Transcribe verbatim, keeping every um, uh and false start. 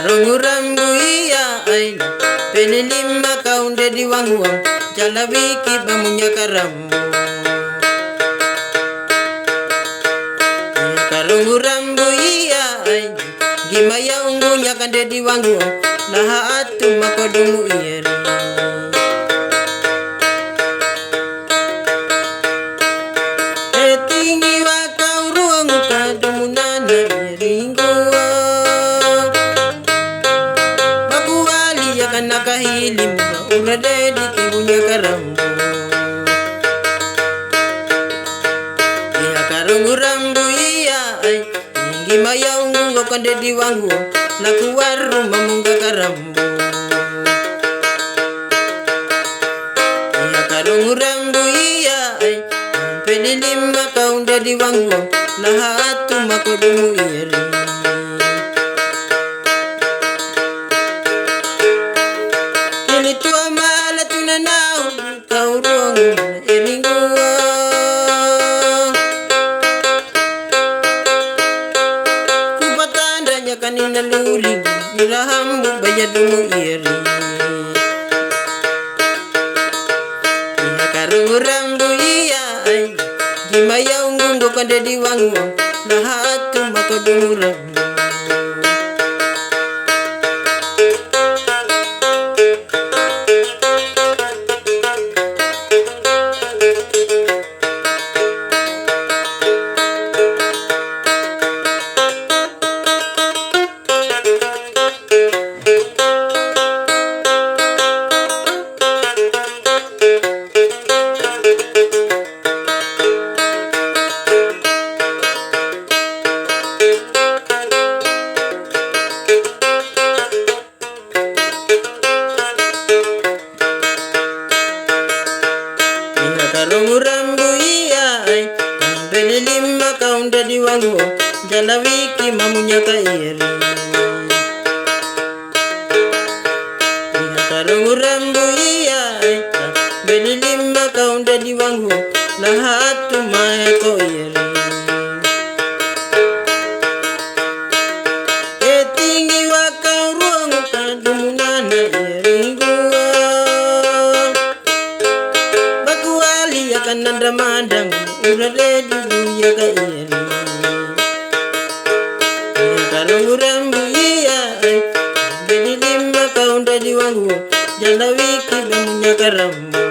Rungu rambu ia ai, peni lima kaunde di wangu, jalawi ki bamunya karambu. Ia karungu rambu ia ai, gimaya ungu nyakande di wangu, laha atu makodumu ieri. Etingi wa kauruangu kadumunana ieringu. Bakuali ya kana kahili muka urade di kibunya karambu. Ia karungu rambu ia ai. Ingi mayaungu ngo kande di wangu, laku waru mamunga karambu. Ia karungu rambu ia ai, peni lima kaunde di wangu, laha atu makodumu ieri. Ini tua mala tuna nau, kauruangu eringu. Kupatandanya kanina luli, irahambu bayadumu ieri. Ia karungu rambu ia ai, gimaya ungu ngo kande di wangu, laha atu makodumu rambu. Ia karungu rambu ia ai, peni lima kaunde di wangu, jalawi ki mamunya ka ieri. Ia karungu rambu ia ai, peni lima kaunde di wangu, laha atu maeko ieri. Etingi wa kauruangu kadumunana ieringu. Bakuali ya kananda mandang, urale di buya ka ieri. Ia karungu rambu ia ai, peni lima kaunde di wangu, jalawi ki bamunya karambu.